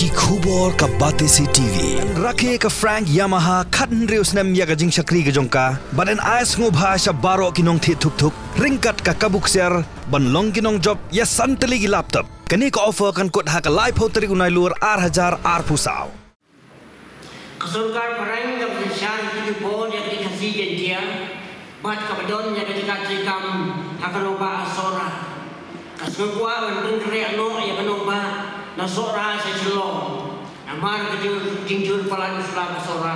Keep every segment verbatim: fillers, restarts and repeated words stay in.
Ki khubor ka Batesi T V. Rakhe ka Frank Yamaha khathynriew snem ïa ka jingshakri ka jong ka, bad yn ai sngewbha sha baroh ki nongthied thuk thuk ryngkat ka kabu ksiar ban long ki nongjop ïa san tylli ki laptop. Kane ka offer kan kut ha ka laiphew tarik u Nailur ar hajar arphew saw. Ka sorkar phareng kaba synshar ïa ki bor ïa ki Khasi Jaiñtia bad kaba don ïa ka jaka treikam ha ka nongbah Sohra, ka sngewkwah ban pynkhreh noh ïa ka nongbah na Sohra sha Shillong. Namar ka jing, jingjur palat u sla ka Sohra,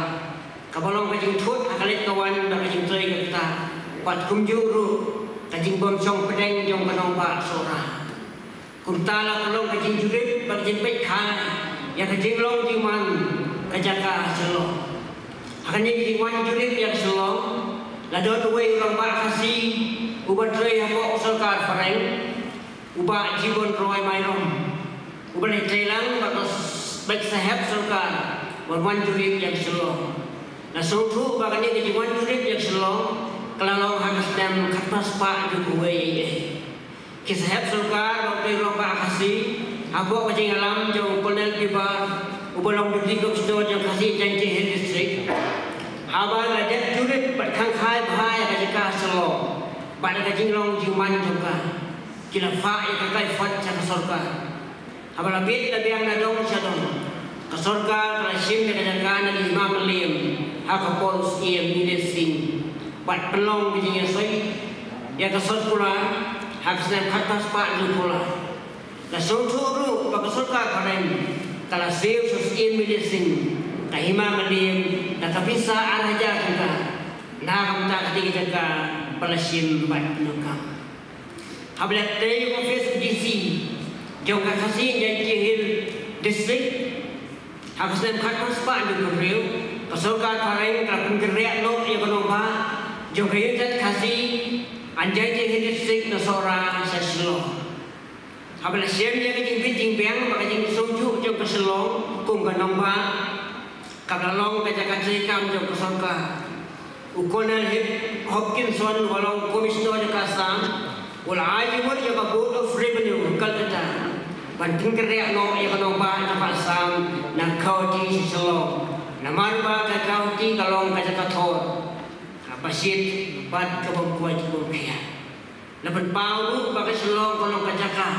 kaba long ka jingthut ha ka leit ka wan bad ka jingtrei ka ktah, bad kumjuh ruh ka jingbym shong pdeng jong ka nongbah Sohra. Kumta la ka long ka jingjurip bad ka jingpeit khia ïa ka jinglong jingman ka jaka ha Shillong. Ha kane ka jingwan jurip ïa ka Shillong, la don uwei u rangbah Khasi uba trei hapoh u sorkar phareng, u Bah Jibon Roy Mairom, uba la ïatreilang bad ka s-, bad ka sahep sorkar ban wan jurip ïa ka Shillong. La sngewthuh ba kane ka jingwan jurip ïa ka Shillong ka la long ha ka snem khatphra spah hynñiewphew wei. Ki sahep sorkar bad ki rangbah Khasi, hapoh ka jingïalam jong u Colonel Pepper, uba long Deputy Commissioner jong Khasi Jaiñtia Hills District, haba la dep jurip bad khang khai bha ïa ka jaka Shillong bad ka jinglong jingman jong ka, ki la phah ïa ka kaiphod sha ka sorkar. Haba la bieit la biang na dong sha dong, ka sorkar ka la shim ïa ka jaka na ka Hima Mylliem ha ka por u Syiem Nilesh Singh, bad pynlong ka jingïasoi ïa ka circular ha ka snem khatphra spah hynñiewphew lai. La sngewthuh ruh ba ka sorkar phareng ka la siew sha u Syiem Nilesh Singh ka Hima Mylliem da ka pisa ar hajar tyngka na ka bynta katei ka jaka ba la shim bad pyndonkam. Haba la tei u ophis D C jong ka Khasi Jaiñtia Hills District ha ka snem khatphra spah hynñiewphew hynriew, ka sorkar phareng ka la pynkhreh noh ïa ka nongbah jong ka United Khasi and Jaiñtia Hills District na Sohra sha Shillong. Haba la shem ïa ka jingbit jingbiang bad ka jingsngewthuh jong ka Shillong kum ka nongbah, kaba la long ka jaka treikam jong ka sorkar, u Colonel Hip-, Hopkinson, uba long Commissioner jong ka Assam, u la ai jingmut ïa ka Board of Revenue Kolkata ban pynkhreh noh ïa ka nongbah jong ka Assam na Guwahati sha Shillong. Namar ba ka Guwahati ka long ka jaka thor kaba shit bad kabym kwah bym khiah. La pynpaw ruh ba ka Shillong ka long ka jaka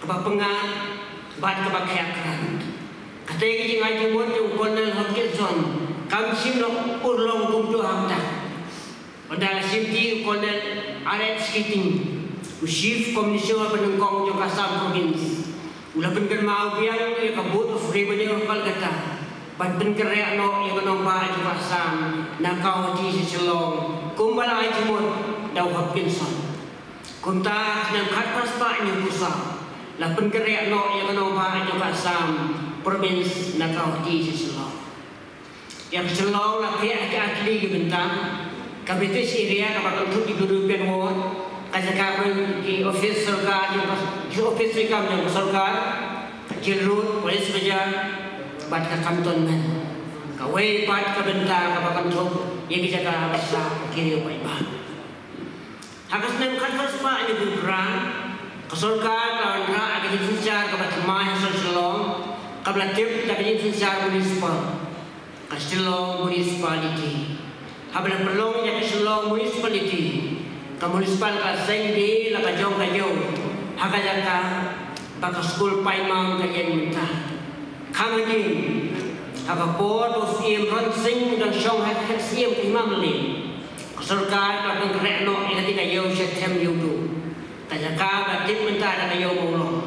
kaba pyngngad bad kaba khiah krad. Katei ka jingai jingmut jong u Colonel Hopkinson kam shym la urlong kumjuh hangta. Ynda la shimti u Colonel R H Keating, u Chief Commissioner banyngkong jong ka Assam Province, u la pynkynmaw biang ïa ka Board of Revenue Kolkata ban pynkhreh noh ïa ka nongbah jong ka Assam na Guwahati sha Shillong kumba la ai jingmut da u Hopkinson. Kumta ha ka snem khatphra spah hynñiewphew saw la pynkhreh noh ïa ka nongbah jong ka Assam Province na Guwahati sha Shillong. Ïa ka Shillong la phah ha ki artylli ki bynta: ka British Area kaba kynthup ïa ka European Ward, ka jaka ban ki ophis sorkar jong ka, ki ophis treikam jong ka sorkar, ka Jail Road, Police Bazar bad ka Cantonment. Kawei pat ka bynta kaba kynthup ïa ki jaka ba sah ki riew paidbah. Ha ka snem khatphra spah hynñiewphew phra, ka sorkar ka la wanrah ïa ka jingsynshar kaba thymmai ha sor Shillong, kaba la tip da ka jingsynshar municipal, ka Shillong Municipality. Haba la pynlong ïa ka Shillong Municipality, ka municipal ka la seng die la ka jong ka ïew ha ka jaka ba ka skul Pine Mount ka ïeng mynta. Kham hadien, ha ka por ba u Syiem Ron Singh u dang shong ha ka khet Syiem ka Hima Mylliem, ka sorkar ka la pynkhreh noh ïa katei ka ïew sha Them Ïewduh, ka jaka ba tip mynta da ka Ïew Mawlong.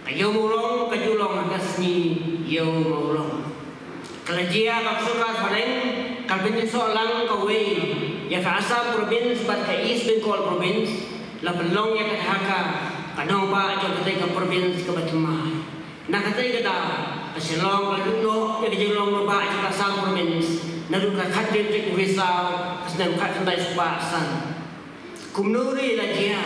Ka Ïew Mawlong ka ju long ha ka sngi Ïew Mawlong. Ka la jia ba ka sorkar phareng ka la pynïasoh lang kawei ïa ka Assam Province bad ka East Bengal Province, la pynlong ïa ka Dhaka ka nongbah jong katei ka province kaba thymmai. Na katei ka daw, ka Shillong ka la duh noh ïa ka jinglong nongbah jong ka Assam Province naduh ka khathynriew tarik u Risaw ka snem khatkhyndai spah san. Kumno ruh la jia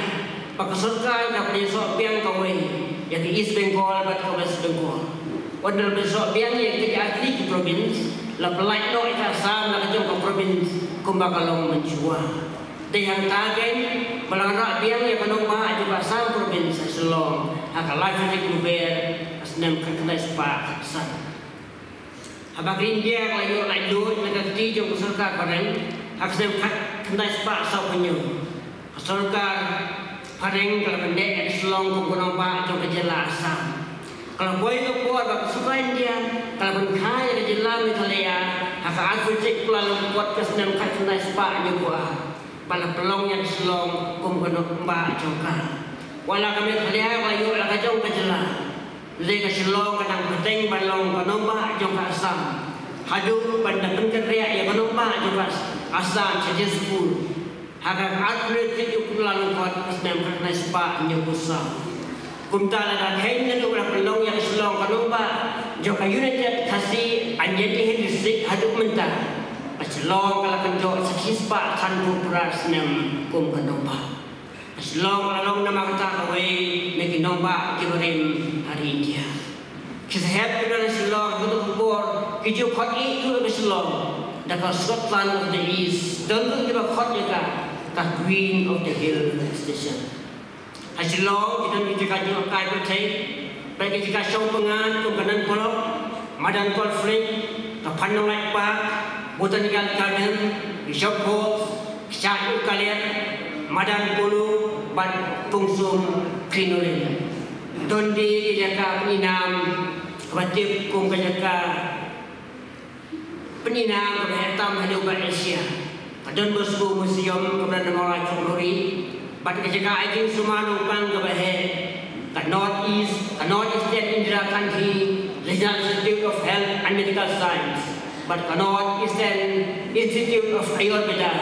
ba ka sorkar ka pynïasoh biang kawei ïa ka East Bengal bad ka West Bengal. Wat la pynïasoh biang ïa ki artylli ki province, la pyllait noh ïa ka Assam na ka jong ka province kumba ka long mynshuwa. Dei hangta kein ba la wanrah biang ïa ka nongbah jong ka Assam Province ha Shillong ha ka laiphew tarik u Lber, snem khatkhyndai spah khatsan. Haba ka ri India ka la ïoh laitluid na ka kti jong ka sorkar phareng ha ka snem khatkhyndai spah sawphew hynñiew, ka sorkar phareng ka la pyndep ïa ka Shillong kum ka nongbah jong ka jylla Assam. Ka la poi ka por ba ka sorkar India ka la pynkha ïa ka jylla Meghalaya ha ka arphew tarik u Kyllalyngkot ka snem khatkhyndai spah hynñiewphew ar, ba la pynlong ïa ka Shillong kum ka nongbah jong ka. Wat la ka Meghalaya ka la ïoh la ka jong ka jylla, hynrei ka Shillong ka dang bteng ban long ka nongbah jong ka Assam haduh ban da pynkynriah ïa ka nongbah jong ka Assam sha Dispur ha ka arphew tarik u Kyllalyngkot ka snem khatkhyndai spah hynñiewphew saw. Kumta lada kheiñ naduh ba la pynlong ïa ka Shillong ka nongbah jong ka United Khasi and Jaintia Hills District haduh mynta, ka Shillong ka la kynjoh sa shispah sanphew phra snem kum ka nongbah. Ka Shillong ka la long namar kata kawei na ki nongbah kiba rim ha ri India. Ki sahep kiba don ha Shillong ha kato ka por ki ju khot ïa ka Shillong da ka Scotland of the East, don ruh kiba khot ïa ka ka Queen of the Hill Station. Ha Shillong ki don ki jaka jngohkai pyrthei, bad ki jaka shong pyngngad kum ka Nan Polok, Madan Coldspring, ka Phannonglait Park, Botanical Garden, Bishop Falls, Shah Yu Kaliat, Madan Polo bad Pungsum Crinoline. Don de ki jaka pyninam kaba tip kum ka jaka pyninam kaba heh tam ha Asia. Ka Don Bosco Museum kaba don ha Mawlai Chongburi, bad ka jaka ai jingsumar nongpang kaba heh, ka North East, ka North Eastern Indira Gandhi Regional Institute of Health and Medical Science, bad ka North Eastern Institute of Ayurveda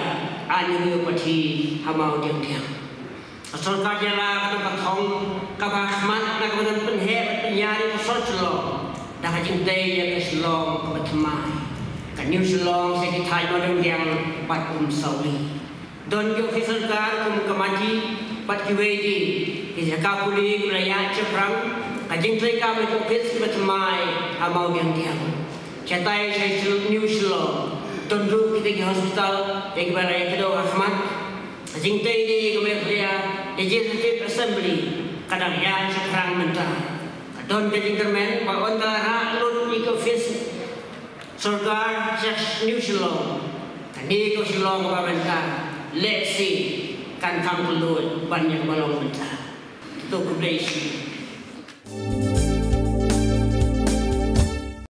and Homeopathy ha Mawdiangdiang. Ka sorkar jylla ka don ka thong kaba khmat na kaba don pynheh bad pynïar ïa ka sor Shillong da ka jingtei ïa ka Shillong kaba thymmai, ka New Shillong, sha ki thaiñ Mawdiangdiang bad Umsawli. Don ki ophis sorkar kum ka Maji bad kiwei de ki jaka pule kiba la ïaid shaphrang, ka jingtrei kam ïa ki ophis kiba thymmai ha Mawdiangdiang. Shatai sha New Shillong don ruh kita ki hospital ïa kiba la ïakdew ha khmat. Ka jingtei de ka Meghalaya Legislative Assembly ka dang ïaid shaphrang mynta. Ka don ka jingkyrmen ba ynda la rah lut ïa ka ophis sorkar sha New Shillong, kane ka Shillong ba mynta lehse kan kham kylluid ban ïa kaba long mynta. To, khublei shibun.